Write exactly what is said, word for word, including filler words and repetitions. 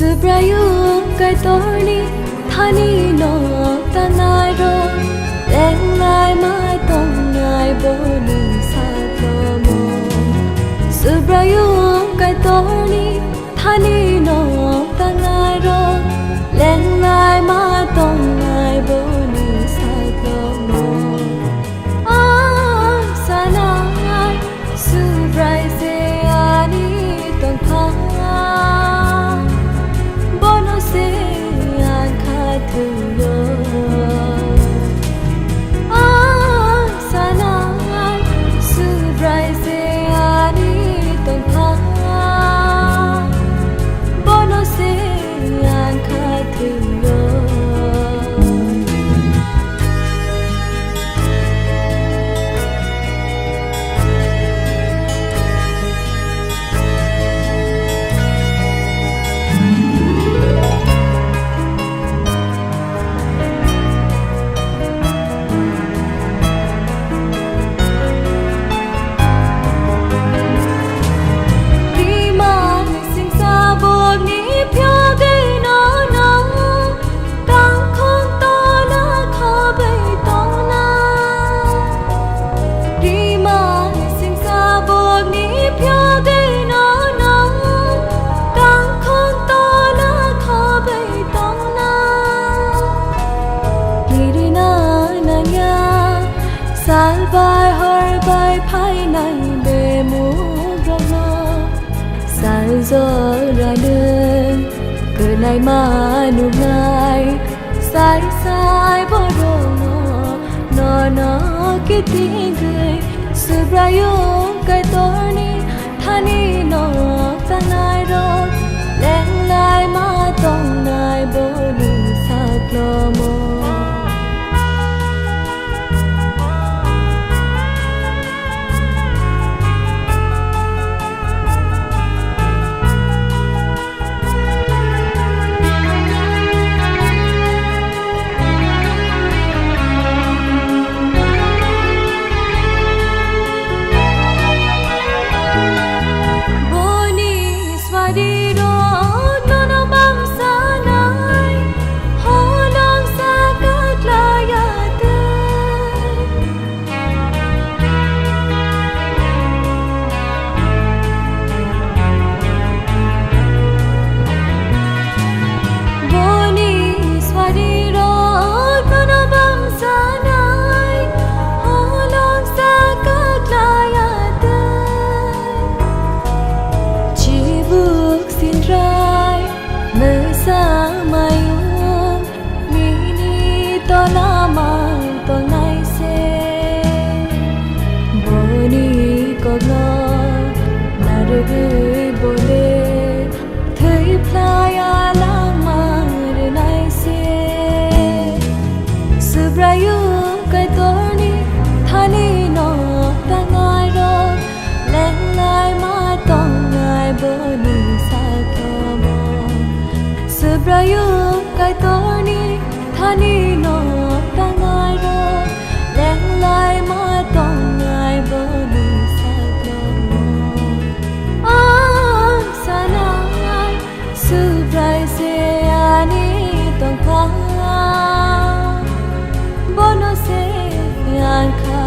Subraiyung Kaitorni thani no tangnai rok, lenglai ma tongnai boni saklomo. Subraiyung Kaitorni thani no tangnai rok, lenglai ma tongnai boni saklomo. Ang sanai Subrai se ani tongphang, bono se ang kha thwio. Ang sanai Subrai se ani tongphang, bono se ang kha thwio. Rimani singsa bokni phiyogwi nono tangkhung tola khobwi tongna. Rimani singsa bokni phiyogwi nono tangkhung tola khobwi tongna. Kirina nangya, sal bai hor bai phainai bemuk rokno. Sal jora nwng kwlai ma nuknai, sai sai borokno, nono kitingwi Subraiyung Kaitorni thani no tangnai rok, lenglai ma tongnai boni saklomo. Boni swariro nono bangsanai holong saka klaya tei. Boni swariro nono bangsanai holong saka klaya tei. Chibuk sindrai mwsa mayung nini tola mang tongnai se. Boni kokno narwgwi bole thwi phlai a langma rwnai se. Subraiyung Kaitorni thani no tangnai rok, lenglai ma tongnai boni saklomo. Subraiyung Kaitorni thani no tangnai rok, lenglai ma tongnai boni saklomo. Ang sanai Subrai se ani tongphang, bono se ang kha